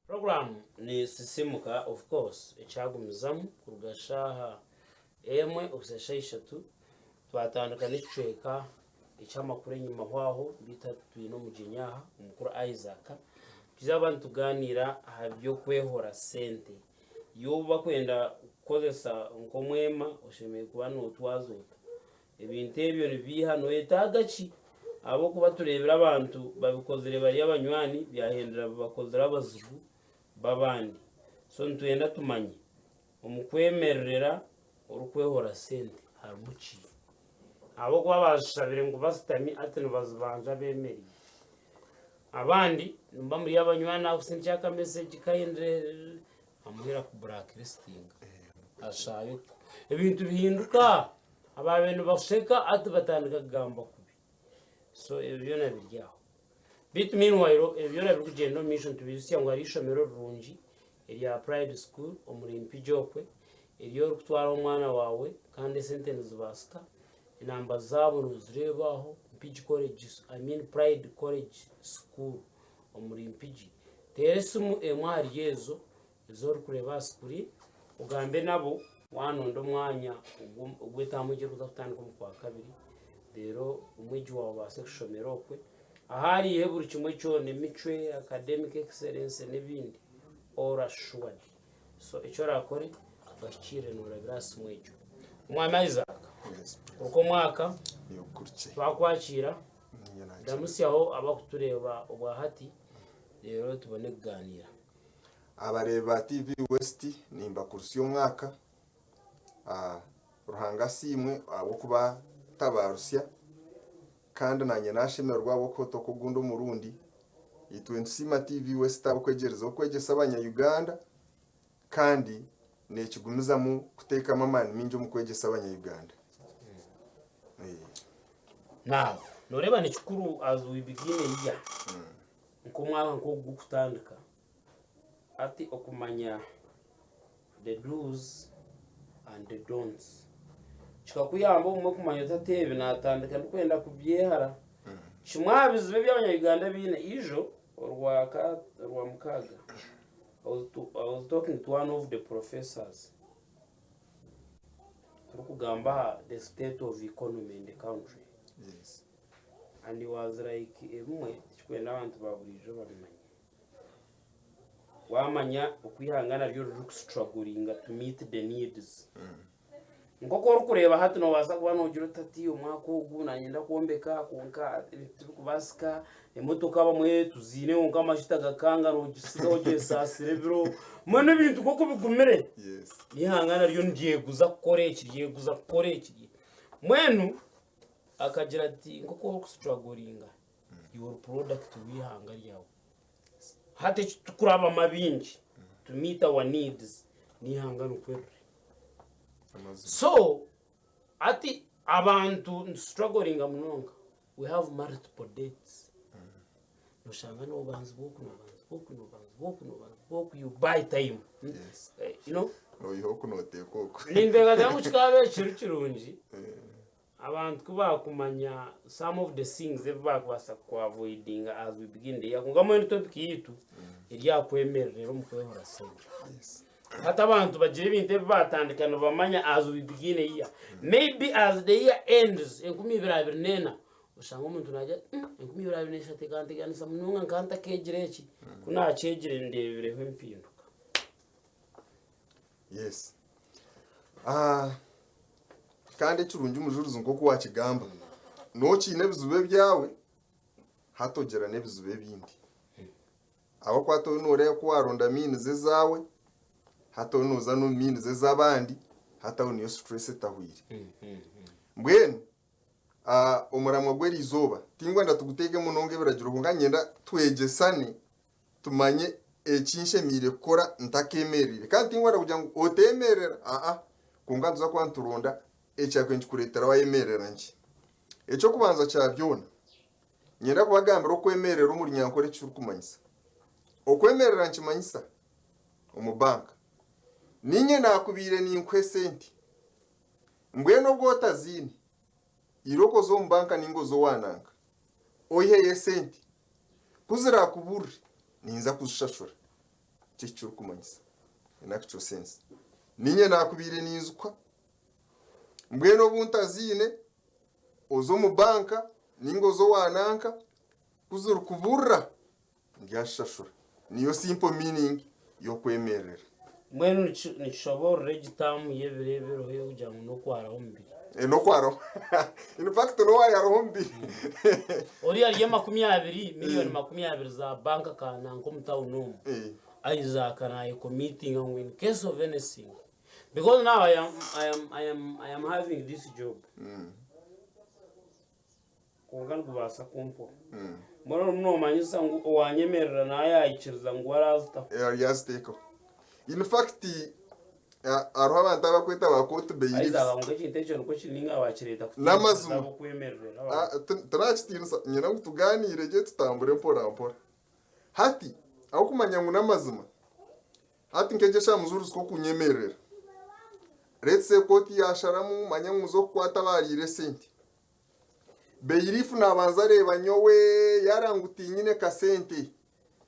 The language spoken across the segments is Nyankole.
Puroguraamu ni Sisimuka of course ekyagumizamu kuruga shaaha emwe okuhitsya shaaha ishatu twatandika n'ekicweka eky'amakuru enyimaho aho beitu hati twine omugyenyi aha omukuru Isaac twija kuba nitugaaniira aha by'okwehora sente. Iwe obu bakwenda kukukozesa nk'omwema oshemereire kuba nootwaza ota? Ebintu ebyo nibiiha? Noyetaaga ki? Ahabw'okuba tureebire abantu babikozire bari abanywani byahendera bibakozire abazigu b'abandi. So nitwenda tumanye omu kwemererera orikwehora sente harimu ki? Ahabw'okuba baazishabire ngu basitami hati nibazibanja bemereire. Abandi nimuba muri abanywani akusindikira aka message kindly amuhera ku blacklistinga ashaayo okwo. Ebintu bihinduka. Abaabaire nibasheka hati batandika kugamba kubi. So ebyo byona biri aho. Beitu meanwhile ebyo byona birikugyenda omu maisho nitubiijutsya ngu hariyo eishomero rirungi erya Pride School omuri Mpigi okwe eri orikutwara omwana waawe kandi esente nizibaasika. Enamba zaabo noozireeba aho Mpigi College I mean Pride College School omuri Mpigi. Teera esimu emwe ahari ezo Ezi orikureeba aha sikuriini, ogambe nabo waanonda omwanya ogw'etaamu egi erikuza kutandika omu Kwakabiri, reero omwegi waawe abaase kushomera okwe. Ahu ariihe buri kimwe kyona, emicwe, academic excellence n'ebindi, all assured. So eki oraakore, ohikiirire noorabira aha simu egyo. Omwami Isaac, kuruga omwaka twakwakiira, ramutsyaho abarikutureeba obwahati, reero tubone kugaaniira. Abareebi ba TV West nimbakurutsya omwaka. Ruhanga asiimwe ahabw'okubatabarutsya kandi naanye nashemererwa ahabw'okuhota oku ogundi omurundi. Itwe nitusiima TV West ahabw'okwegyerezaho kwegyesa abanya Uganda kandi nekigumizamu kuteekamu amaani maingi omu kwegyesa abanya Uganda. Now, noreeba nikikuru as we begin a year. Nk'omwaka nk'ogu gukutandika, hati okumanya the do's and the don'ts kikakuyamba obumwe kumanya oti hati ebi natandika ndikwenda kubyehara. Kimwe aha bizibu ebi abanya-Uganda baine, ijo orwaka orwamukaaga I was to, I was talking to one of the professors turikugamba aha the state of economy in the country. Yes. And he was like ebimwe tikikwenda abantu ba buriijo babimanye. Wamanya oku eihanga naryo riri kustrugglinga to meet the needs. Nk'oku orikureeba hati nobaasa kuba nogira oti hati omwaka ogu nanyenda kwombeka kwonka tibikubaasika, emotoka abamwe tuziine kwonka amajuta gakanga nogisigaho ogyesaasira ebiro, mbwenu ebintu nk'oku bigumire, Yes. n'eihanga naryo niryeguza kukora eki, ryeguza kukora eki. Mbwenu Akagira ati, Nk'oku orikusituraguriinga, iwe ori product w'eihanga ryawe. Hati eki turikurabamu abaingi to meet our needs n'eihanga nikwo riri. Amazima. So hati abantu nitusituraguriinga munonga, we have multiple debts. Noshanga nobanzibwa oku, nobanzibwa oku, nobanzibwa oku, nobanzibwa oku, you buy time. Yes. You know? Noiha oku nooteeka oku. Ninteekateeka ngu kikaaba ekiro kirungi Abantu ku baakumanya some of the things ebi baakubaasa ku avoidinga as we begin the year kwonka mbwenu topic yaitu eri aha kwemererera omu kwehora sente. Hati abantu bagira ebintu ebi baatandika nibamanya as we begin a year. Maybe as the year ends 2024 oshange omuntu naagira ati "Mm, 2023 ekanteganisa munonga nkaba ntakeegire eki, ku naakyegire ndeebireho empinduka. Yes. Ah, kandi ekirungi omujurizi nk'oku wakigamba nokiine ebizibu ebyawe hati ogira n'ebizibu ebindi ahabw'okuba hati oriyo noreeba ku waronda means ezaawe hati oriyo noza n'omu means ez'abandi hati aho niyo stress etahwire mbwenu ah, omuramwa gw'eriizooba tingwenda tuguteeke munonga ebiragiro kwonka niinyenda twegyesane tumanye eki nshemereire kukora ntakeemereire. Kandi tinkwenda kugira ngu oteemerera, aa, kwonka nituza kuba nituronda ekyakwe nikikureetera wayemerera nkye. Eky'okubanza kya byona, niinyenda kubagambira okwemerera omu Runyankore eki kirikumanyisa. Okwemerera nikimanyisa omu banka, niinye naakubaire ninkuha esente, mbwenu obwo otaziine, irooko oze omu banka nainga oze owa nanka, oiheyo esente, Ku ziraakuburire, ninza kuzishashura. Nikyo eki kirikumanyisa in actual sense. Niinye naakubaire ninzikwa, mbwenu obu ntaziine, oze omu banka nainga oze owa nanka, ku zirikuburira ndyazishashura. Niyo simple meaning y'okwemerera. Mbwenu nikishoboorora egi taamu y'ebiro ebiriho ey'okugira ngu n'okwaraho omubiri. N'okwaraho. In fact n'owaayaraho omubiri. Oriya ari 20, miriyoni 20 za banka ka nanka omu tawuni omu. Isaac naayekomitinga ngu in case of anything because now I am, I am, I am, I am having this job. Kwonka nigubaasa kumpwa. Mbwenu orimu noomanyisa ngu owaanyemerera nawe yaikiriza ngu araazitaho. Aryaziteekaho. In fact, hariho abantu abakweta ba court bailiffs. Isaac ngu ekintu ekyo nikwo kiri nainga waakireeta kutiinisa N'amazima. ab'okwemererera abantu. Tinakitiinisa, nyine ngu tugaaniire gye tutambure mpora mpora. Hati, ahabw'okumanya ngu n'amazima, hati nk'egyo eshaaha mujurizi k'okunyemerera. Let's say kooti yaasharamu manya ngu nza okukwata abaariire esente. Bailiff naabanza areeba nyowe yaara ngu tinyine kasente,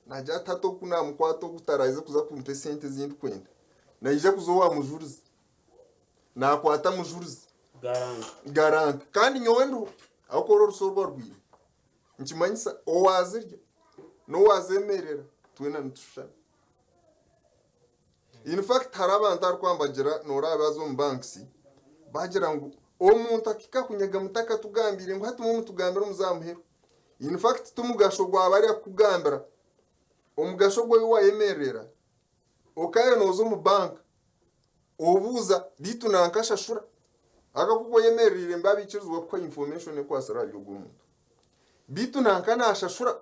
naagira ati hati oku naamukwata ogu taraaze kuza kumpa esente ezi ndikwenda. Naija kuza owa mujurizi. Naakwata mujurizi. Garanta. Garanta. Kandi nyowe ndiho ahabw'okuba oru orusa oru arwine. Nikimanyisa owaazirya n'owaazemerera twena nitushushana. In fact hariho abantu abarikuba nibagira nooreeba baaza omu banks bagira ngu omuntu akahika kunyaga mutakatugambiire ngu hati imwe mutugambire omuze aha muheru. In fact ti mugasho gwa bariya kukugambira, omugasho gwe ou wayemerera okayo nooza omu bank obuuza beitu nanka ashashura ahabw'okuba oyemereire nibabaikirizibwa kukuha information ekwatsire ahari ogwo muntu. Beitu nanka nashashura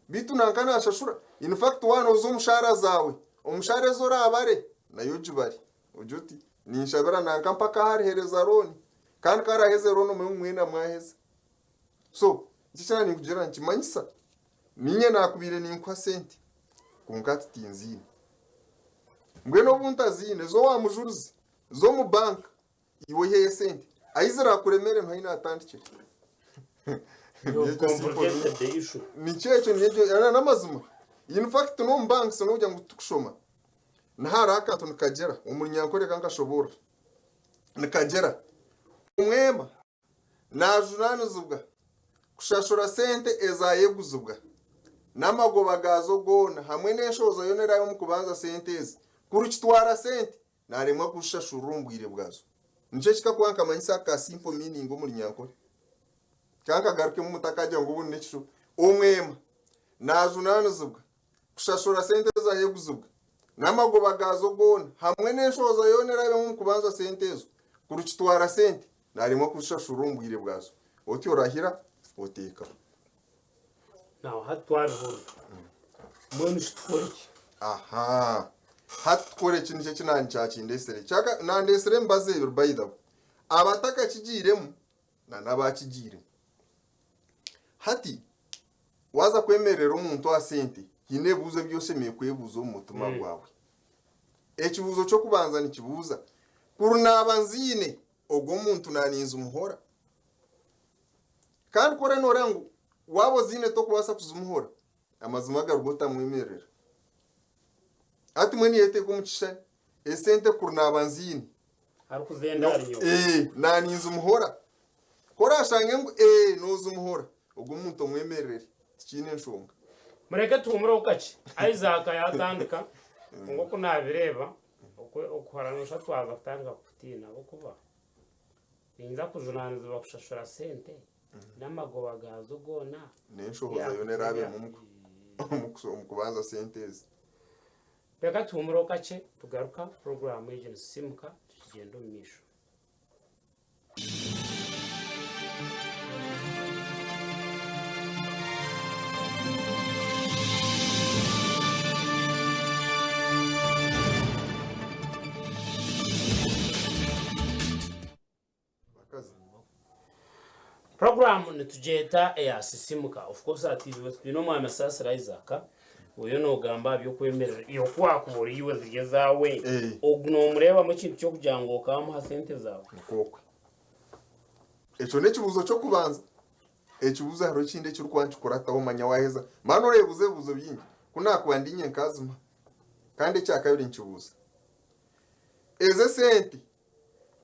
Beitu nanka nashashura. In fact waaba nooza omu shaara zaawe, omu shaara ezi oraabare, nayo ogibare. Ogire oti, Ninshabira nanka mpaka ahu ariheereza looni. Kandi ku araaheze looni omanye ngu mwena mwaheza. So, nikyo eki naaba ninkugira nikimanyisa, niinye naakubaire ninkuha sente, kwonka hati tinziine. Mbwenu obu ntaziine, z'owa mujurizi, z'omu banka, Iwe oiheyo esente ahi zirakuremere niho ahi natandikire. You've complicated the issue. Nikyo ekyo niyo n'amazima. In fact n'omu banks n'okugira ngu titukushoma niho hariho akantu nikagira omu runyankore reka nkashoboorore nikagira omwema Najunaanizibwa kushashura sente ezaayeguzibwa n'amagoba gaazo goona hamwe n'enshohoza yoona eraabe omu kubanza sente ezi. Kurukitwara sente, naaremwa kuzishashurira omu bwire bwazo. Nikyo ekikakuba nkamanyisa aka simple meaning omu Runyankore. Ka nkagarukemu mutakagira ngu obundi n'ekishuba. Omwema najunaanizibwa kushashura sente ezayeguzibwa n'amagoba gaazo goona hamwe n'enshohoza yoona eraabemu omu kubanza sente ezo. Kurukitwara sente, Naaremwa kuzishashurira omu bwire bwazo. Otyo orahira, oteekaho. Now hati twabihurira. Mbwenu shi tukore ki? Aha. Hati tukore ki nikyo eki naanye kyakindeetsire. Kyaka nandeetsire emibazi ebiri by the way. Abatakakigiiremu na n'abaakigiiremu. Hati waaza kwemerera omuntu aha sente, haine ebibuuzo ebi oshemereire kwebuuza omu mutima gwawe. Ekibuuzo ky'okubanza nikibuuza, kuri naaba nziine Ogwo omuntu naninzimuhora. Kandi ku oraba noreeba ngu waaba oziine tokubaasa kuzimuhora, amazima agaruga otamwemerera. Hati mbwenu yeteeka omu kishushani, esente kuri naaba nziine, Arikuzenda ahari nyowe. Ee, naninzimuhora. Ku orashange ngu ee nozimuhora, ogwo omuntu omwemerere, tikiine nshonga. Mureke tuhumureho kakye. Isaac yatandika, kwonka oku nabireeba, Okuhara nosha twaza kutandika kukutiina ahabw'okuba ninza kujunaanizibwa kushashura sente n'amagoba gaazo goona. N'enshohoza yoona eraabemu omu kubanza sente ezi. Reka tuhumureho kakye tugaruka puroguraamu egyo nisisiimuka tukigyenda omu maisho. Puroguraamu nitugyeta eya Sisimuka. Of course aha TV twine omwami Saasira Isaac oyo noogamba aha by'okwemerera. Iwe ku waakuba ori iwe ziri ezaawe, Eh. ogu noomureebamu ekintu ky'okugira ngu okaamuha sente zaawe? Nikwo. Ekyo n'ekibuuzo ky'okubanza. Ekibuuzo hariho ekindi ekirikuba nikikurataho manya waaheza. Manya nooyebuuza ebibuuzo bingi. Ku naakuba ndi inye nkaazima. Kandi ekyakabiri nikibuuza, Ezi esente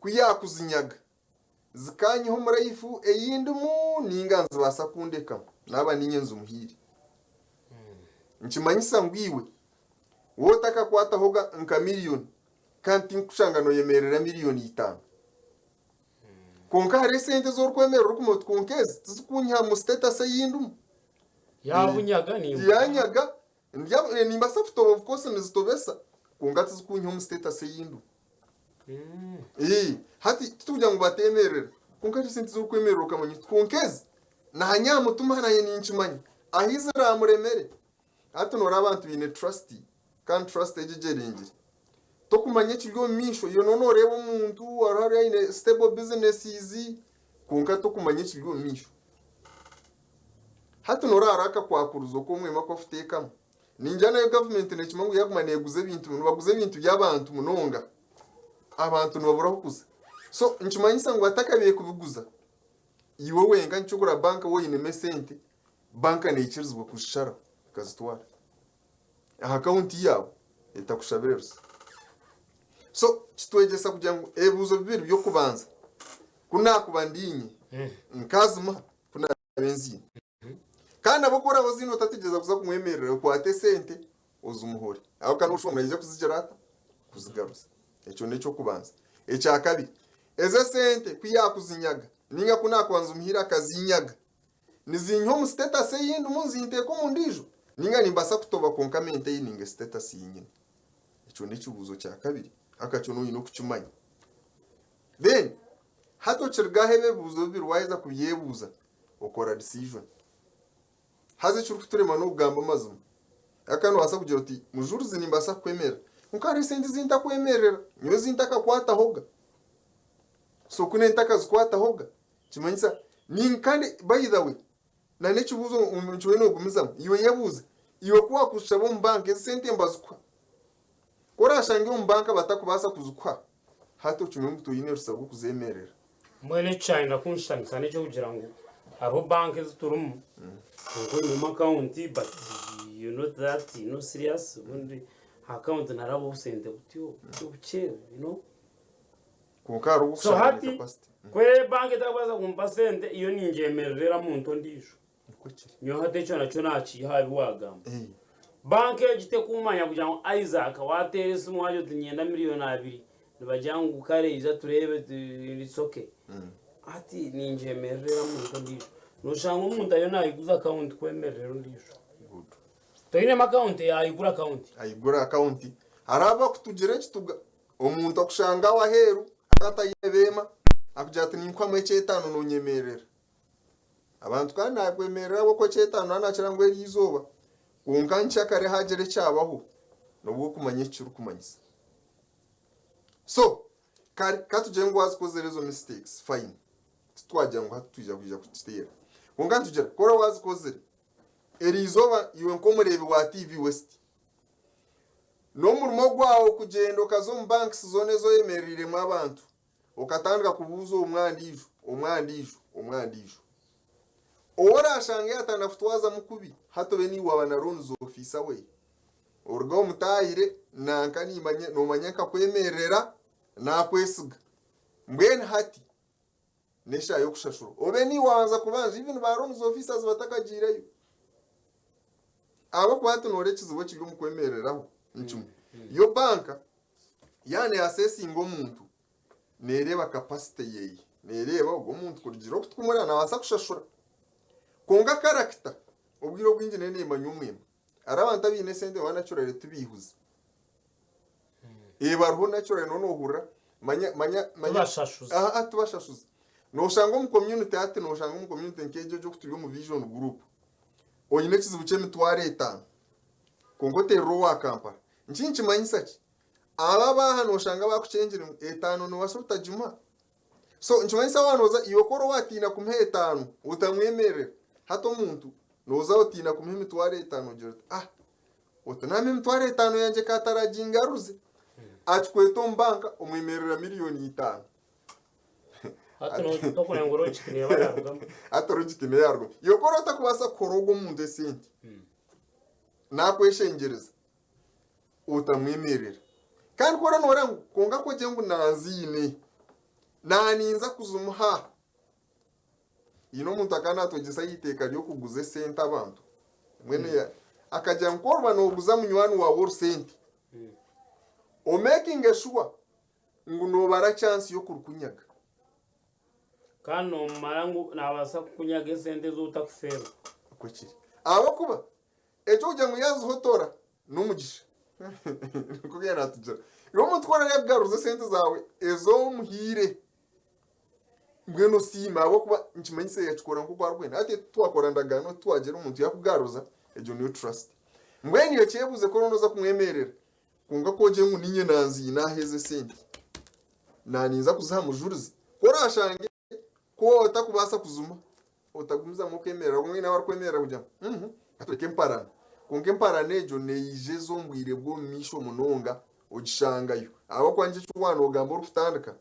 ku yaakuzinyaga, zikaanyiha omu raifu ei ndimu nainga nizibaasa kundekamu naaba niinye nzimuhaire? Nikimanyisa ngu iwe waaba otakakwatahoga nka miriyoni kandi tinkushanga nooyemerera miriyoni itaano. Kwonka hariho esente ezi orikwemerera orikumanya oti kwonka ezi tizikunyiha mu status ei ndimu. Yaabunyaga nimbura. Yaanyaga ndya nimbaasa kutoba of course nizitobesa kwonka tizikunyiha omu status ei ndimu. Ee, hati titukugira ngu bateemerera kwonka hariho esente ezi orikwemerera okamanya oti kwonka ezi naanye aha mutima naanye ninkimanya ahi ziraamuremere. Hati noreeba abantu baine trust kandi trust egyo egyerengire. Tokumanya ekiri omu maisho, iwe nooba nooreeba omuntu hariho ariyo aine stable businesses kwonka tokumanya ekiri omu maisho. Hati noreeba hariho akakwakurizo k'omwema aku arikuteekamu. Ningira nayo gavumenti neekimanya ngu yaaguma neeguza ebintu, nibaguza ebintu by'abantu munonga, abantu nibabura ahu kuza. So nikimanyisa ngu batakabaire kubiguza, iwe wenka nikyo banka waaba oinemu esente, banka neikirizibwa kuzisharaho ekazitwara aha akawunti yaawe etakushabire rusa. So kitwegyesa kugira ngu ebibuuzo bibiri by'okubanza ku naakuba ndi inye nkazimuha ku naabe nziine. Kandi nabwo ku oraabe oziine otategyereza kuza kumwemerera okwate esente ozimuhore ahabw'okuba noshusha ngu naija kuzigira ata? Kuzigaruza. Ekyo n'eky'okubanza. Ekyakabiri, ezo esente ku yaakuzinyaga nainga ku naakuba nzimuhaire akazinyaga, Nizinyiha omu status ei ndimu nzinteeka omu ndiijo? Ninga nimbaasa kutoba kwonka maintaininge status ei nyine? Ekyo n'ekibuuzo kya kabiri akakyo noine okukimanya. Then hati okiriga aho ebi ebibuuzo bibiri waheza kubyebuuza okora decision. Haza ekirikuturema n'okugamba amazima. Aka nobaasa kugira oti mujurizi nimbaasa kukwemerera kwonka hariho esente ezi ntakwemerera nyowe ezi ntakakwatahoga. So ku nentakazikwatahoga Nikimanyisa ni kandi by the way na n'ekibuuzo nikiba nogumizamu iwe yebuuze iwe ku wakushaba omu banka ezi sente nibazikuha? Ku orashange omu banka batakubaasa kuzikuha hati okimanye ngu toine rusa rw'okuzemerera. Mbwenu eki kyayenda kunshushanisa n'eky'okugira ngu hariho banka ezi turimu kwonka oinemu akawunti but you not that you know serious obundi aha akawunti niharabaho obusente butyo butyo bukye you know. Kwonka hariho So okushanga hati capacity. ku ebanka etarakubaasa kumpa sente iyo ningyemerera muntu ondiijo. Nikwo kiri. Nyowe hati ekyo nakyo nakiiha aha bi waagamba. Eh. Banka egi tekumanya kugira ngu Isaac waateera esimu waagira oti niinyenda miriyoni abiri nibagira ngu kare ija tureebe it's okay. Hati ningyemerera muntu ondiijo. Nooshanga omuntu ariyo naayiguza akawunti kwemerera ondiijo. Good. Toinemu akawunti ayigura akawunti. Ayigura akawunti. Hariho abakutugira ekituga Omuntu akushanga aho aheeru ataine beema, akugira ati ninkuhamu eky'etaano noonyemerera. Abantu kandi naakwemerera ahabw'okuba eky'etaano naaba naakira ngu eryo izooba. Kwonka nkyakare haagira ekyabaho, nobwo okumanya eki kirikumanyisa. So, kare ka tugire ngu waazikozire ezo mistakes, fine. Titwagira ngu hati twija kwija kukiteera. Kwonka nitugira, ku oraabe waazikozire, eryo izooba iwe nk'omureebi wa TV West, N'omurimo gwawe kugyenda okaza omu banks zoona ezi oyemereiremu abantu, okatandika kubuuza omwe aha ndiijo, omwe aha ndiijo, omwe aha ndiijo. Ou oraashange yaatandika kutwazamu kubi, hati obe niiwe waaba na loans ofiisa we. Oruge aho omutaahire, nanka niimanya, noomanya nkakwemerera, naakwesiga. Mbwenu hati n'eshaaha y'okushashura. Obe niiwe waabanza kubanja, even ba loans officers batakagiireyo. Ahabw'okuba hati noreeba ekizibu ekiri omu kwemereraho ni kimwe. Yo banka yaaba neeasesinga omuntu, neereeba capacity yeeye, neereeba ogu omuntu kurugiirira oku turikumureeba naabaasa kushashura. Kwonka character, obwire obwingi neyo neemanywa omwema. Hariho abantu abaine esente nibaba naturally tibaihuza. Bariho naturally nooba noohurira manya manya manya Tibashashuza. Aha tibashashuza. Nooshanga omu community hati nooshanga omu community nk'egyo egyo oku turi omu vision group, oine ekizibu ky'emitwaro etaano kwonka oteerire owa Kampala. Nki nikimanyisa ki? Abo ab'aha nooshanga baakukyengire ngu etaano noobaasa obutagimuha. So nikimanyisa waaba nooza iwe ku oraba waatiina kumuha etaano otamwemerera, hati omuntu nooza otiina kumuha emitwaro etaano ogira oti ah oti naampa emitwaro etaano yangye ka ataragingaruze akikweta omu banka omwemerera miriyoni itaano. Hati no- tokureba ngu logic neeba yarugamu. Hati logic neyo yarugamu. Iwe ku oraba otakubaasa kuhora ogwo omuntu esente, naakweshengyereza. Otamwemerera. Kandi ku oraba noreeba ngu kwonka ku ogire ngu nanziine, naninza kuzimuha. Haine omuntu akaba natwegyesa aha iteeka ry'okuguza esente abantu. Mbwenu akagira ngu ku oriba noguza munywani waawe orusente, omekinge shuwa ngu nobara chance y'okurukunyaga. Kandi nomumara ngu nabaasa kukunyaga esente ezi otakufeerwa. Nikwo kiri. Ahabw'okuba Eky'okugira ngu yaazihotora n'omugisha. Nikwo yaaba naatugira. Iwe omuntu ku oraabe yakugaruza esente zaawe ezi omuhaire, mbwenu osiime ahabw'okuba nikimanyisa yakikora nk'oku arikwenda. Hati twakora ndagaano twagira omuntu yaakugaruza, egyo niyo trust. Mbwenu iwe kyebuuze ku oraba nooza kumwemerera, kwonka ku ogire ngu niinye nanziine aha ezi esente, naaninza kuziha mujurizi, ku oraashange Ku otakubaasa kuzuma, otagumizamu okwemerera. Obumwe haine abarikwemerera kugira ngu mhm, tureke emparana. Kwonka emparana egyo neija eza omu bwire bw'omu maisho munonga ogishangayo. Ahabw'okuba nikyo eki waaba noogamba orikutandika.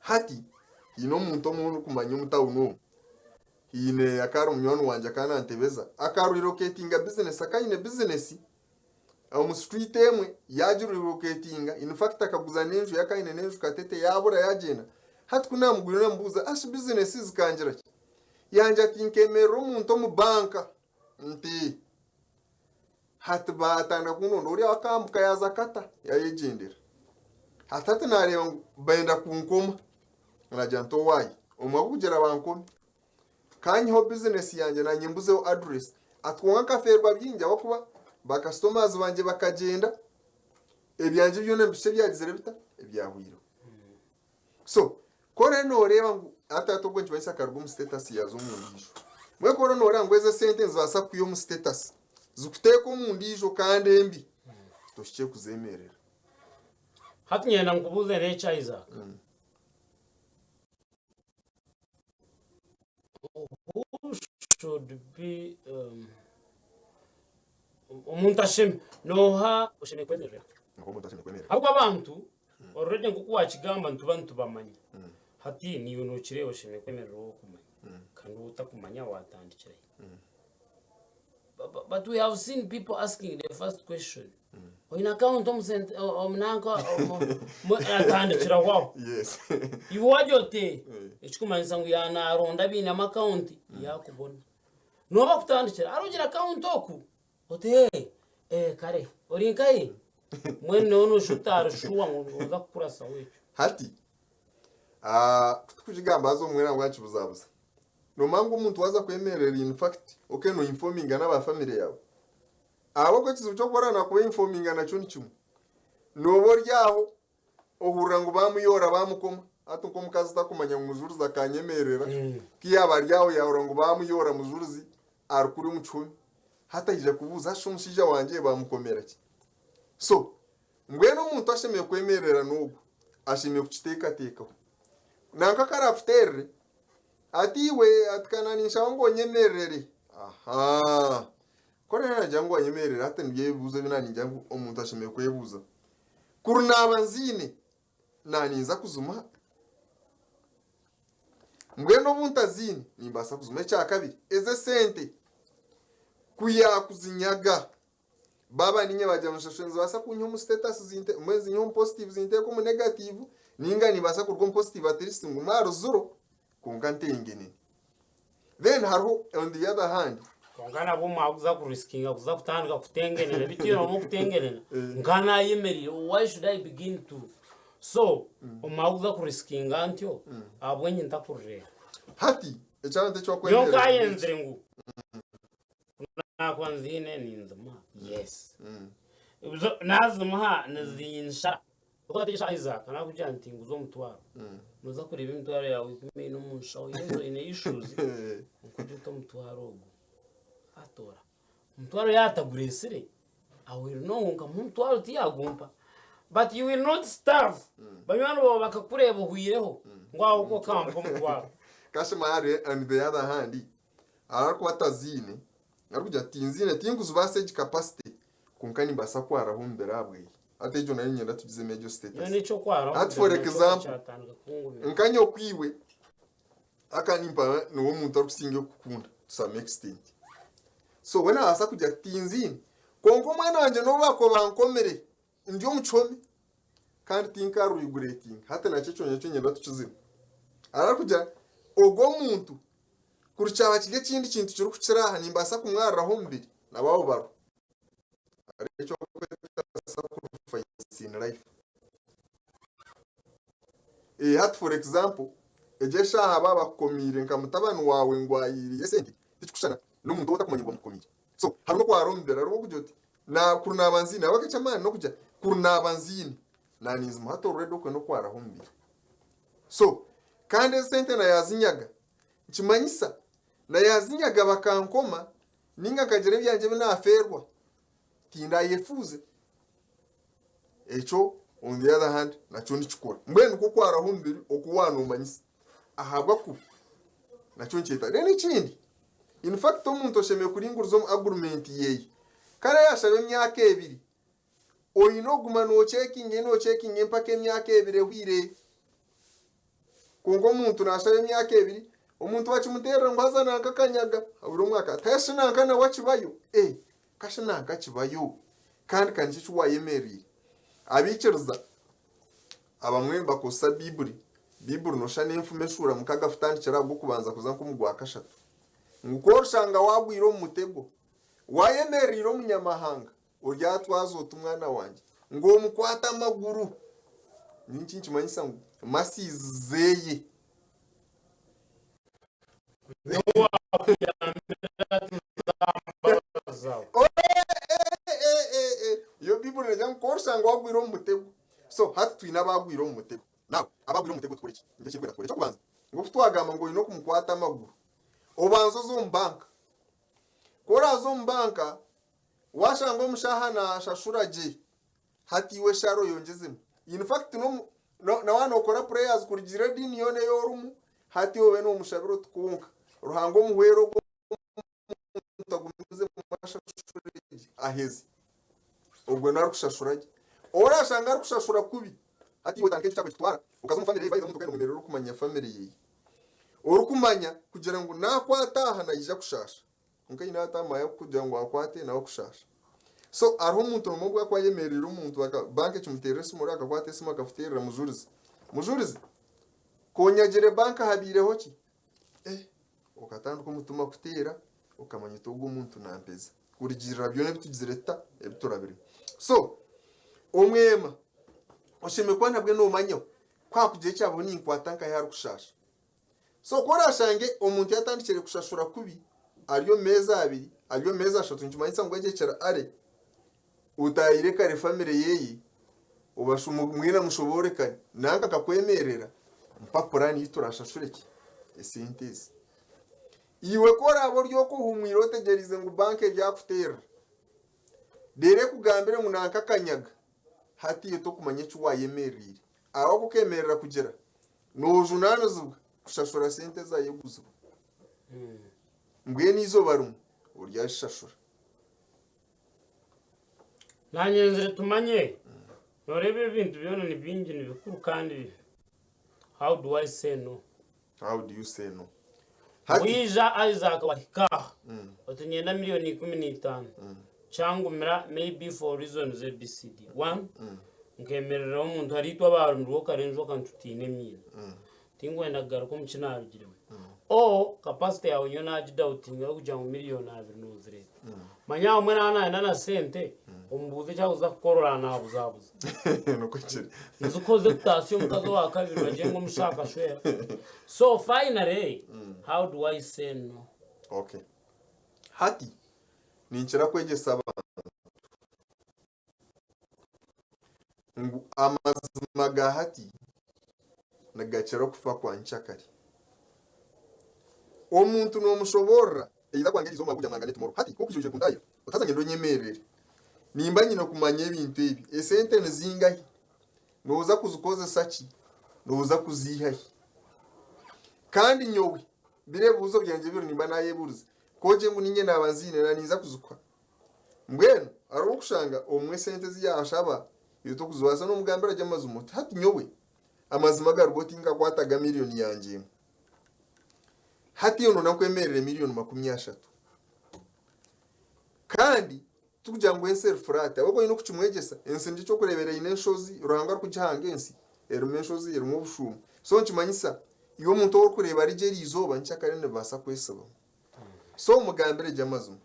Hati haine omuntu omwe ou ndikumanya omu tawuni omu, haine akaba ari munywani wangye akaba naantebeza, akareloketinga bizinesi, akaba aine bizinesi omu street emwe yagirelocatinga in fact akaguza n'enju ye akaba aine n'enju Katete yabura yagyenda hati ku namugwire namubuuza ashi business zikangira ki yangira ati nkemerera omuntu omu banka nti hati batandika kundonda oriya akambuka yaza kata yayegyendera hati hati nareeba ngu benda kunkoma nagira nti owaaye omwe kugira bankome Kanyiheho bizinesi yangye nanye mbuzeho address. Ati kwonka nkafeerwa bingi ahabw'okuba ba customers bangye bakagyenda, ebyangye byona nibishusha ebyagizire bita? Ebyahwireho. So, ku oriyo nooreeba ngu hati hati obwo nikimanyisa akaruga omu status yaaza omu ndiijo. Mbwenu ku oriyo nooreeba ngu ezo esente nizibaasa kukwiha omu status zikuteeke omu ndiijo kandi embi, tohikire kuzeemerera. Hati nyenda nkubuuze n'eki Isaac. Who should be um, omuntu asheme noha oshemereire kwemerera Nkoku omuntu ashemereire kwemerera. ahabw'okuba abantu already nk'oku wakigamba nituba nitubamanya hati niiwe nokireeba oshemereire kwemerera ou okumanya kandi ou otakumanya watandikira hi But, but we have seen people asking the first question oine account omu sente omu nanka omu- mu- atandikira aho Yes. iwe wagira oti ekikumanyisa ngu yanaronda abainemu akawunti yakubona nooba kutandikira arogira akawunti oku oti "Eh, eh, kare ori nkahi mbwenu nooba noshusha otarishuwa ngu noza kukurasaho ekyo Hati ah, kutukugigamba haza obumwe nangwa nikibuzabuza. Nomanya ngu omuntu waaza kwemerera in fact okay no informinga n'aba family yaawe. Ahabw'okuba ekizibu ky'okuba nakuba informinga nakyo ni kimwe. Nooba ori aho ohurira ngu baamuyoora baamukoma. Hati nk'omukazi takumanya ngu mujurizi akanyemerera. Ku yaaba ari aho yaahurira ngu baamuyoora mujurizi ari kuri omu kihumi. Hati aija kubuuza hati shi omushaija wangye baamukomera ki? So mbwenu omuntu ashemereire kwemerera n'ogwo ashemereire kukiteekateekaho. Nanka ku araakuteerere Ati iwe, ati ka ninshaba ngu onyemerere. Ahaa. Ku oraabe naagira ngu anyemerere, hati nibyo ebibuuzo ebi naaningira ngu omuntu ashemereire kwebuuza. Kuri naaba nziine, naaninza kuzima? Mbwenu obu ntaziine, nimbaasa kuzima? Ekyakabiri, ezi esente ku yaakuzinyaga, Baaba niinye baagira ngu nshashure nizibaasa kunyiha omu status zinte mbwenu zinyihe omu positive zinteeke omu negative ninga nimbaasa kuruga omu positive at least ngume aha ruziro kwonka ntengenene. Then hariho on the other hand Kwonka nabwo mwakuza kurisikinga kuza kutandika kutengenena bitiire omu kutengenena nka nayemereire why should I begin to so omwakuza kurisikinga ntyo ahabw'enki ntakurireba hati eky'abantu eki nyowe bakwemerera nkayenzire ngu Nakuba nziine ninzimuha yes Zo- nazimuha nizinshara Okwata Isaac nakugira nti nguza omutwaro noza kureeba emitwaro yaawe ikumi eine omu nshaho yes oine issues nkugira oti omutwaro ogu atoora omutwaro yaatagureesire I will know ngu nkamuha omutwaro tiyagumpa but you will not starve banywani baawe bakakureeba ohwireho ngu aho kwo okampa omutwaro Kashema hari on the other hand arikuba ataziine arikugira ati tinziine tinkuzibaasa egi capacity kwonka nimbaasa kwaraho omu biro abweyi hati egyo nayo niinyenda tugizemu egyo Nyowe status n'eky'okwaraho Hati for omu biro nakyo example, kyatandika kungumira. nka nyokwiwe akanimpa niwe omuntu arikusinga kukunda to some extent so we nabaasa kugira ati tinziine. Kwonka omwana wangye n'obu baakuba bankomire ndi omu kihome kandi tinkaruiguretinga hati nakyo ekyo nakyo niinyenda tukizemu. Hariho arikugira ogwo omuntu kuri kyaba kiri ekindi kintu kirikukira aha nimbaasa kumwariraho omubiri nabo abo bariho. Hariho eki barikweta sacrifice in life. Eh, hati for example egyo eshaaha baaba bakukomiire nka mutabani waawe ngu ayiiriye esente tikikushushana n'omuntu ou otakumanya ngu bamukomiire. So hariho n'okwara omubiri hariho okugira oti na kuri naaba nziine ahabw'okuba eky'amaani n'okugira kuri naaba nziine naaninzimuha hati already okwe n'okwaraho omubiri. So kandi ezi sente nayaazinyaga nikimanyisa nayaazinyaga bakankoma ninga nkagira ebyangye ebi naafeerwa tindayefuuze. Ekyo on the other hand nakyo nikikora. Mbwenu nikwo kwaraho omubiri oku wanomanyisa ahabw'okuba nakyo nikyetaaga. Then ekindi, in fact omuntu oshemereire kuringuriza omu agreement yeye kare yashaba emyaka ebiri, oine okuguma nocekinga nocekinga empaka emyaka ebiri ehweire. Kwonka omuntu nashaba emyaka ebiri, omuntu bakimuterera ngu haza nanka akanyaga habura omwaka ati hashi nanka nawe akibayo, eh kashi nanka akibayo kandi ka niki eki wayemereire. Abaikiriza abamwe nibakozesa Baiburi, Baiburi noshusha n'enfumu eshuura mukaga kutandikira aha gw'okubanza kuza nk'omu gwa kashatu. Ngu ku orishanga wagwire omu mutego, wayemereire omunyamahanga, Oryatwaza ota omwana wangye ngu omukwate amaguru? Ninki nikimanyisa ngu mercies zeye. Iyo Baiburi negira ngu ku orishanga wagwire omu mutego. So hati twine abagwire omu mutego. Now abagwire omu mutego tukore ki? Nikyo ekirikwenda tukore. Ekyokubanza, ngu obu twagamba ngu oine okumukwata amaguru, obanze oze omu banka. Ku oraaze omu banka, Washanga omushaho nashashura gye hati iwe eshara oyongyezemu. In fact nomu na waaba nokora prayers kurugiirira ediini yoona ei orimu hati obe nomushabira oti kwonka Ruhanga omuhwere ogwo omuntu agumizemu ashashure gye aheze. Ogwe niwe arikushashura gye. Ou orashanga arikushashura kubi hati iwe otandika ekyo kyakwe kikutwara okaza omu family ye by the way omuntu okaine omwemerero orikumanya family ye orikumanya kugira ngu nakwata aha naija kushasha. Kwonka haine atamaaya kukugira ngu akwate nawe akushaasha. So hariho omuntu nomwe obu akuba ayemereire omuntu aka banka ekimuteerera esimu ori akakwata esimu akafuteerera mujurizi. Mujurizi, konyagire banka habaireho ki? Eh, okatandika omutima kuteera okamanya oti ogu omuntu nampeza. Kurugiirira byona ebi tugizire tuta? Ebi turabiremu. So omwema oshemereire kuba nabwe noomanyaho ku hakugira ekyabaho ninkwata nkahi arikushaasha. So ku orashange omuntu yatandikire kushashura kubi ari omu meezi abiri, ari omu meezi ashatu nikimanyisa ngu agyekire are, otahire kare family yeye mwena mushoborekane nanka akakwemerera mpa purani ei turashashure ki esente ezi. Iwe ku oraabe ori okwo ohumwire otegyereize ngu banka eryakuteerera reero ekugambire ngu nanka akanyaga hati iwe tokumanya eki wayemereire ahabw'okuba okemerera kugira Nojunaanizibwa kushashura sente ezayeguzibwa. Mbwenu eizooba rimwe oryazishashura. Nanye nzire tumanye noreeba ebintu byona ni bingi ni bikuru kandi how do I say no? How do you say no? Hati Bwija Isaac wahika aha oti niinyenda milioni 15 kyangumira maybe for reasons ABCD. One, nkemereraho omuntu hariitwe abaarundirwe kare enjoka nitutiina emiina. Tinkwenda kugaruka omu ki naarugiremu. Or capacity yaawe nyowe naagidautinga y'okugira ngu milioni abiri noozireeta. Manya abamwe naaba naayenda na sente, omubuuze eki arikuza kukora oranabuzabuza. Nikwo kiri. Nzi ku oze kutaasya omukazi owa kabiri bagire ngu omushaija akashwera. So finally, how do I say no? Okay. Hati ninkira kwegyesa abantu ngu amazima ga hati nigakira okufa kwa nkyakare. Omuntu nomushoboorora either kwanga eriizooba kugira ngu mwangane tomorrow. Hati nk'oku oije kuntaahira otaza ngende onyemerere. Nimba nyine kumanya ebintu ebi. Esente nizingahi? Nooza kuzikozesa ki? Nooza kuziiha hi? Kandi nyowe biri ebibuuzo byangye biri nimba naayebuurize. Ku ogire ngu niinye naaba nziine na ninza kuzikuha. Mbwenu hariho okushanga omwe esente ezi yaashaba iwe tokuzibaasa n'omugambira gye amazima oti hati nyowe amazima garigo tinkakwataga miriyoni yangye emwe. Hati iwe noona nkwemerere miriyoni 30. Kandi. Tikugira ngu ensi eri flat, ahabw'okuba oine okukimwegyesa. Ensi nikyo ky'okureebera eine enshozi, Ruhanga arikugihanga ensi, erimu enshozi, erimu obushuumo. So nikimanyisa iwe omuntu ou orikureeba rigye eriizooba nkyakare nibibaasa kwesibamu. So mugambire gye amazima.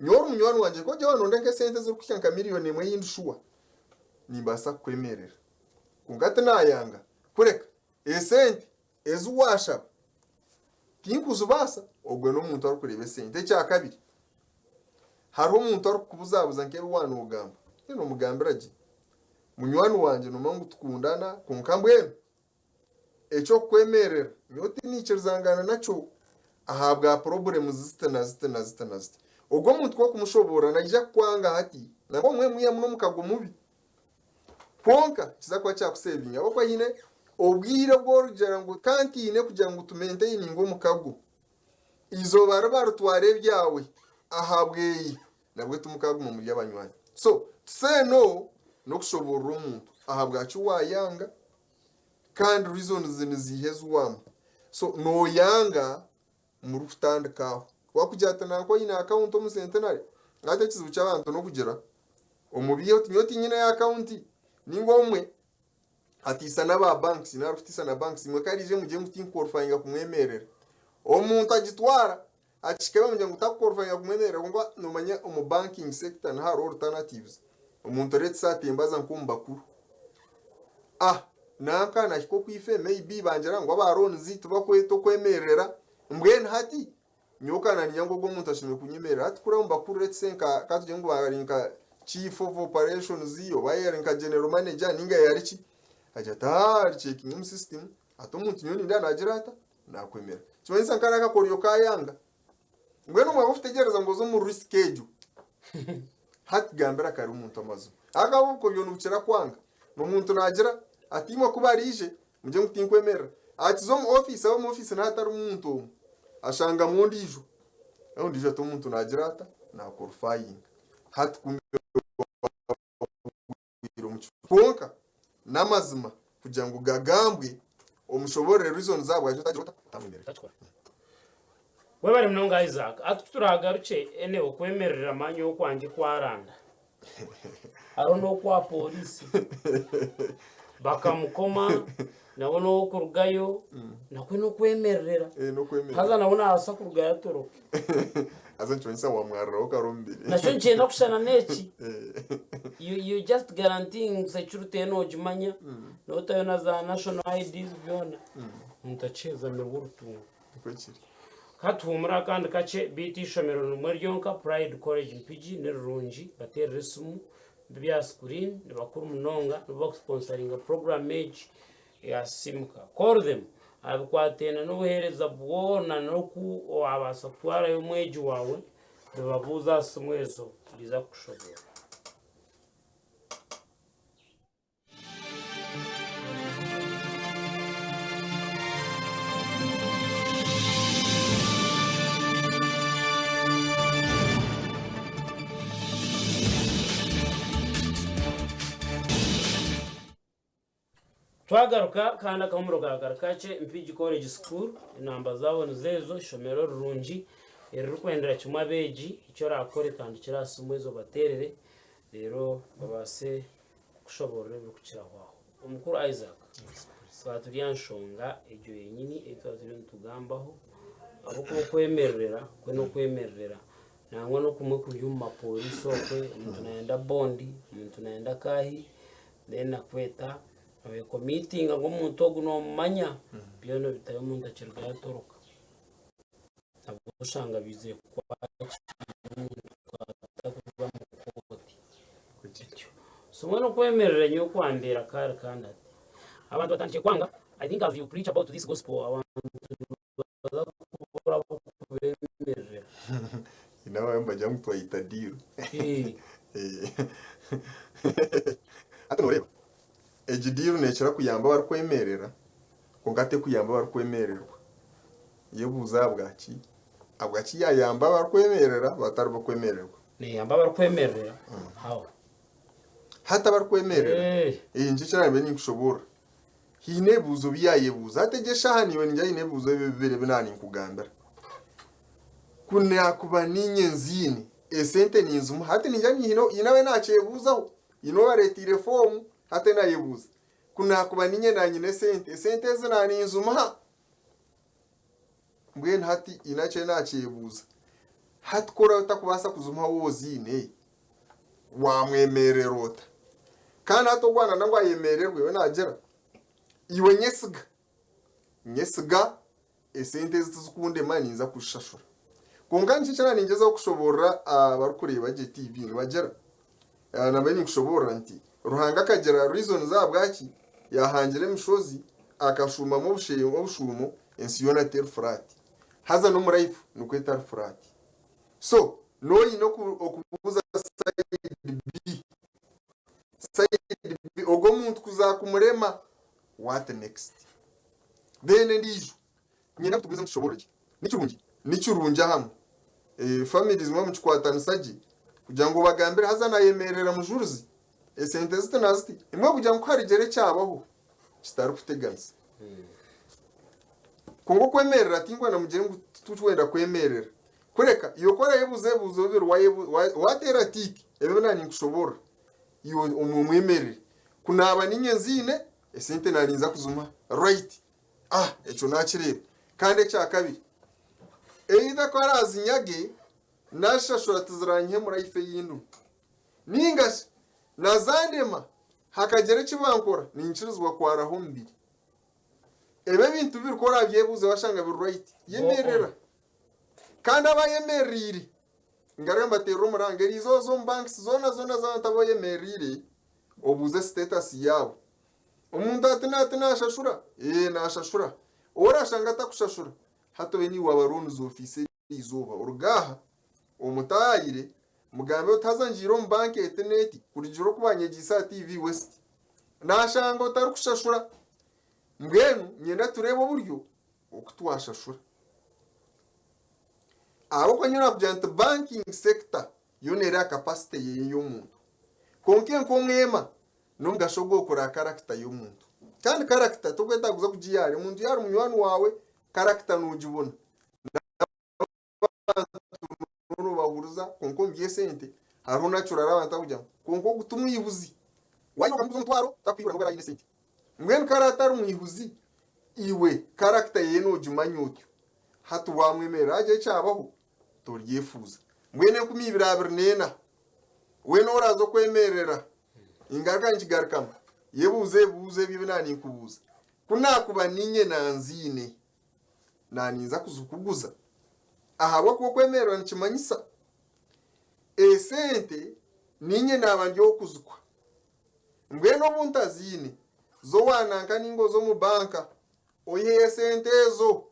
Nyowe ori munywani wangye, ku ogye waanonda nk'esente ezirikuhika nka miriyoni emwe ei ndi shuwa, nimbaasa kukwemerera. Kwonka tinaayanga, kureka esente ezi waashaba tinkuzibaasa, ogwe n'omuntu arikureeba esente. Ekyakabiri, hariho omuntu arikukubuzabuza nk'ebi waaba noogamba, then omugambira gye, munywani wangye noomanya ngu tukundana kwonka mbwenu eky'okukwemerera nyowe tiniikirizangana nakyo ahabwa purobulemu ziti na ziti na ziti na ziti. Ogwo omuntu ku orikumushoboorora naija kukwanga hati, nangwa obumwe mwihamu n'omukago mubi. Kwonka nikiza kuba kyakusevinga ahabw'okuba haine obwire obu origira ngu ka ntiine kugira ngu tumentaininge omukago. Eizooba riba ritwara ebyawe ahabweye nabwe timukaguma muri abanywani. So to say no n'okushoboorora omuntu ahabwaki waayanga kandi reasons niziiha ezi waamuha. So nooyanga murikutandika aho. Wakugira ati nanka oine account omu Centenary, hati ekizibu ky'abantu n'okugira omubiihe oti nyowe tinyineyo account ninga omwe atiisa n'aba banks naaba arikutiisa na banks imwe kariije mugire ngu tinkuqualifyinga kumwemerera. Omuntu agitwara akihika bamugira ngu takuqualifyinga kumwemerera kwonka nomanya omu banking sector niho hariho alternatives. Omuntu let's say atemba aza nk'omu bakuru ah nanka nahika okwife maybe bangira ngu aba loans tibakweta okwemerera mbwenu hati nyowe ka naninya ngu ogu omuntu ashemereire kunyemerera hati kuri omu bakuru let's say nka katugire ngu ari nka chief of operations oba yari nka general manager ninga yari ki agira ati ah ari checking omu system ati omuntu nyowe nindeeba nagira ata nakwemera kimanyisa nka kariya akakoryo kayanga Mbwenu mwaba okutegyereza ngu oze omu risk egyo. Hati gambira kare omuntu amazima. Ahabw'okuba obukoryo nibukira kwanga. Omuntu naagira ati imwe ku baraije mugire ngu tinkwemerera. Akiza omu ofiisi abe omu ofiisi naaba hatarimu muntu omwe, ashangamu ondiijo. Ondiijo ati omuntu naagira ata? Naakorifayinga. Hati kumbe Kwonka n'amazima kugira ngu gagambwe omushoboorore reasons ahabwaki otagira ota otamwemerera. Webare munonga Isaac. Hati kuturagarukye ene okwemerera manya okwangye kwaranda. Hariho n'okwa polisi bakamukoma nawe n'owokurugayo nakwe n'okwemerera. Eh, n'okwemerera. Haza nawe nabaasa kurugayo atoroke. Haza nikimanyisa wamwariraho kare omubiri. Nakyo nikyenda kushushana n'eki. Eh. You, you just guaranteeing security ye noogimanya, nootayo na za national IDs byona. Omuntu akyezamirwa orutungo. Nikwo kiri. Ka tuhuumure akandi kakye, beitu eishomero ni rimwe ryonka, Pride College Mpigi ni rirungi, bateerere esimu, biri aha screen, ni bakuru munonga, nibo bakusponsaringa program egi eya Sisiimuka. Call them aha bikwataine n'obuheereza bwona n'oku waabaasa kutwarayo omwegi waawe, nibabuuza aha simu ezo, nibaija kukushoboorora. Twagaruka kandi akahumuro kaakari kakye Mpigi College School enamba zaabo nizo ezo, ishomero rirungi eririkwendera kimwe abeegi, eki orakore tandikira aha simu ezo obateerere reero babaase kukushoboorora ebirikukiraho aho. Omukuru Isaac, twaba turi aha nshonga egyo yenyini ei twaba turiyo nitugambaho ahabw'okuba okwemererera kwe n'okwemererera nangwa n'okumwe kuri omu mapooriisi okwe omuntu nayenda bondi, omuntu nayenda akaahi Then akweta oyekomitinga ngu omuntu ogu nomumanya byona obitayo omuntu akirugayo atoroka nabwo oshanga baizire kukwakira omuntu atakuruga omu kooti bityo so mbwenu okwemerera nyowe okwambeera kari kandi hati abantu batandikire kwanga I think as you preach about this gospel abantu nibaza kubura ab'okubemerera. Haine abamwe nibagira ngu twayita diiru. Hati nooreeba, egi diiru neekira kuyamba abarikwemerera kwonka terikuyamba abarikwemererwa. Yebuuze ahabwaki, ahabwaki yaayamba abarikwemerera batari b'okwemererwa. Neeyamba abarikwemerera? How? Hati abarikwemerera, nikyo eki naabaire ninkushoboorora. Haine ebibuuzo bi yaayebuuza. Hati egi eshaaha naiwe ningira haine ebibuuzo ebi bibiri ebi naaba ninkugambira. Ku naakuba niinye nziine. Esente ninzimuha. Hati ningira nti haine haine abe naakyebuuzaho, haine obareeteire foomu hati naayebuuza ku naakuba niinye naanyine esente, esente ezi naaninzimuha? Mbwenu hati haine akiriyo naakyebuuza. Hati ku oraabe otakubaasa kuzimuha waaba oziine, waamwemerera ota? Kandi hati ogwo waananda ngu ayemererwe, we naagira, iwe nyesiga, nyesiga Esente ezi tizikundema ninza kuzishashura. Kwonka niki eki nangyezaho kushoboorora abarikureeba gye TV nibagira nabyo ninkushoboorora nti Ruhanga akagira reasons ahabwaki yahangire emishozi akashuumamu obushuumo ensi yoona teri flat. Haza n'omu life nikwo etari flat. So noyine okubuuza side B, side B ogwo omuntu kuzakumurema what next? Then endiijo niinyenda ngu tugumizemu tushoboorore gye. Ni kirungi? Ni kirungi ahamwe. Families mwaba mukikwatanisa gye kugira ngu obagambire haza naayemerera mujurizi esente ziti na ziti imwe kugira ngu ku harigira ekyabaho kitarikuteganisa. Kwonka okwemerera tinkwenda mugire ngu titurikwenda kwemerera. Kureka iwe ku orayebuuza ebibuuzo bibiri waateera tick ebyo byona ninkushoboorora iwe omwemerere. Ku naaba niinye nziine Esente naninza kuzima right ah ekyo nakireeba kandi ekyakabiri either ku arazinyage nazishashura tiziranyihemura life eyindimu ningashi nazandema hakagira ekibankora ninkirizibwa kwaraho omubiri ebi ebintu bibiri ku orabyebuuza washanga biri right yemerera kandi abayemereriire ngaruke mbaterere omuranga eriizooba oze omu banks zoona zoona z'abantu abu oyemereriire Obuuze status yaabo. Omuntu ati nati nashashura? Ee nashashura. Ou orashanga atakushashura, hati obe niiwe waaba loans officer eriizooba. Oruge aha, omutaayire, mugambe oti haza ngiire omu banka eti n'eti kurugiirira oku banyegyeise aha TV West. Nashanga otarikushashura. Mbwenu niinyenda tureebe oburyo oku twashashura. Ahabw'okuba nyowe nakugira nti banking sector yoona eri aha capacity yeye y'omuntu. Kwonka enkomwema n'omugasho gw'okora character y'omuntu. Kandi character tokwetaaga kuza kugiha hare, omuntu yaaba ari munywani waawe character nogibona. N'abantu nobahuriza kwonka omu by'esente hariho natural abantu abakugira ngu kwonka ogu timwihuzi. Waija okamuguza omutwaro takwihura n'obu araabe aine esente. Mbwenu ku araabe atari mwihuzi, iwe character yeye nogimanya otyo. Hati wamwemerera hagira ekyabaho toryefuuza. Mbwenu 2024 weena oraaza okwemerera, ningaruka ninkigarukamu, yebuuze ebibuuzo ebi ebi naaninkubuuza. Ku naakuba niinye nanziine, naaninza kuzikuguza? Ahabw'okuba okwemerera nikimanyisa esente niinye naaba ndi ow'okuzikuha. Mbwenu obu ntaziine, zo waananka nainga oze omu banka oiheyo esente ezo.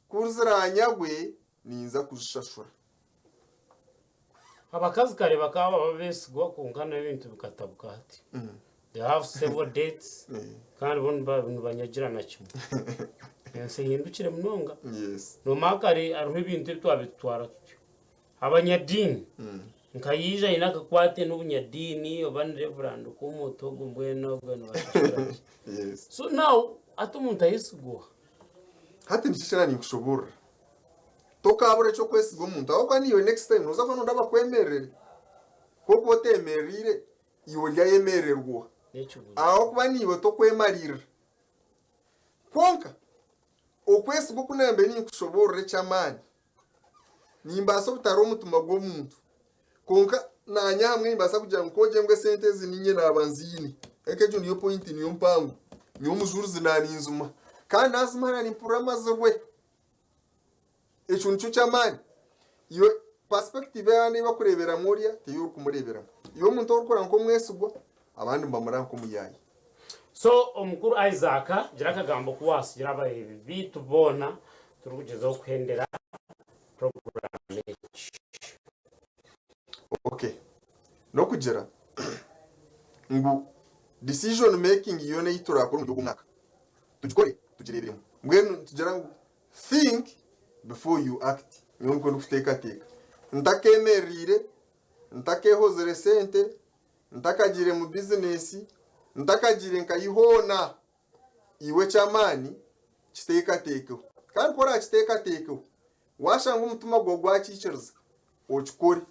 Ku ziraanyagwe, ninza kuzishashura. Abakazi kare bakaba baba abeesigwa kwonka n'ebintu bikatabuka hati. They have several dates kandi bo nibanyagira na kimwe. Ensi ehindukire munonga. Yes. Noomanya kare hariho ebintu ebi twabaire tutwara tutyo. Abanyadiini nka yaija aine akakwate n'obunyadiini oba ni reverand k'omuntu ogwo mbwenu ogwo nibashashura ki? Yes. So now hati omuntu ayesigwa oha? Hati niki eki naaninkushoboorora? Tokaabura eky'okwesiga omuntu ahabw'okuba naiwe next time nooza kuba nooyenda bakwemerere. Ku orikuba oteemereire, iwe oryayemererwa oha? N'ekibuuzo. Ahabw'okuba naiwe tokwemariirira. Kwonka okwesiga oku naambaire ninkushoboorora eky'amaani, nimbaasa obutari omutima gw'omuntu, kwonka naanye ahamwe nimbaasa kugira ngu kogye ngu esente ezi niinye naaba nziine. Eka egyo niyo pointi niyo mpango. Nyowe omujurizi naaninzima. Kandi naazima naanimpurira mazirwe. Ekyo nikyo ky'amaani. Iwe perspective ey'abandi ei barikureeberamu orya tiyo orikumureeberamu. Iwe omuntu ou orikureeba nk'omwesigwa, abandi nibamureba nk'omuyaayi. So omukuru Isaac gira akagambo ku wasigira abareebi baitu boona turikugyezaho kuhendera puroguraamu egi. Okay. N'okugira ngu decision making yoona ei turakore omuri ogu mwaka tugikore tugireebiremu. Mbwenu nitugira ngu think before you act. Nyowe nikwo ndikuteekateeka. Ntakeemereire, ntakeehozire sente, ntakagiire mu bizinesi, ntakagiire nkahi hoona, iwe eky'amaani kiteekateekeho. Kandi ku oraakiteekateekeho, waashanga omutima gwawe gwakiikiriza, okikore.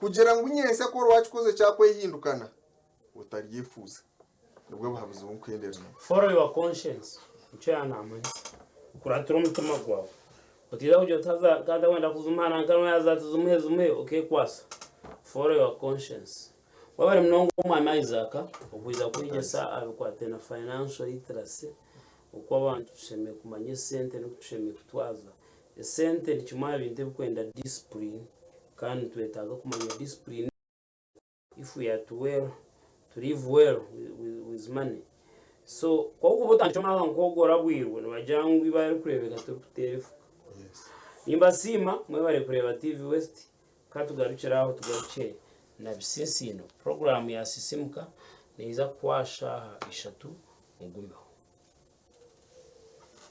Kugira ngu nyentsya ku oriba wakikoze kyakwehindukana, otaryefuuza. Nibwo buhabuzi obu nkuhendera nabwo. Follow your conscience nikyo yanamanyisa. Kuratira omutima gwawe. Otiiza kugira oti haza taata wenda kuzumuha nanka niwe yaaza ati zumuhe zumuhe okekwasa. Follow your conscience. Webare munonga omwami Isaac okwija kwegyesa aha bikwataine na financial literacy oku abantu tushemereire kumanya esente n'oku tushemereire kutwaza. Esente ni kimwe aha bintu ebirikwenda discipline kandi nitwetaaga kumanya discipline if we are to well to live well with money. So ku orikuba otandikire omwaka nk'ogwo orabwirwe nibagira ngu eibare ririkureebeka tirikuteera efuka. Nimbasiima mwebare kureeba TV West ka tugarukire aho tugarukye na Bisinsiino. Puroguraamu ya Sisimuka neija kuhwa aha shaaha ishatu mugumeho.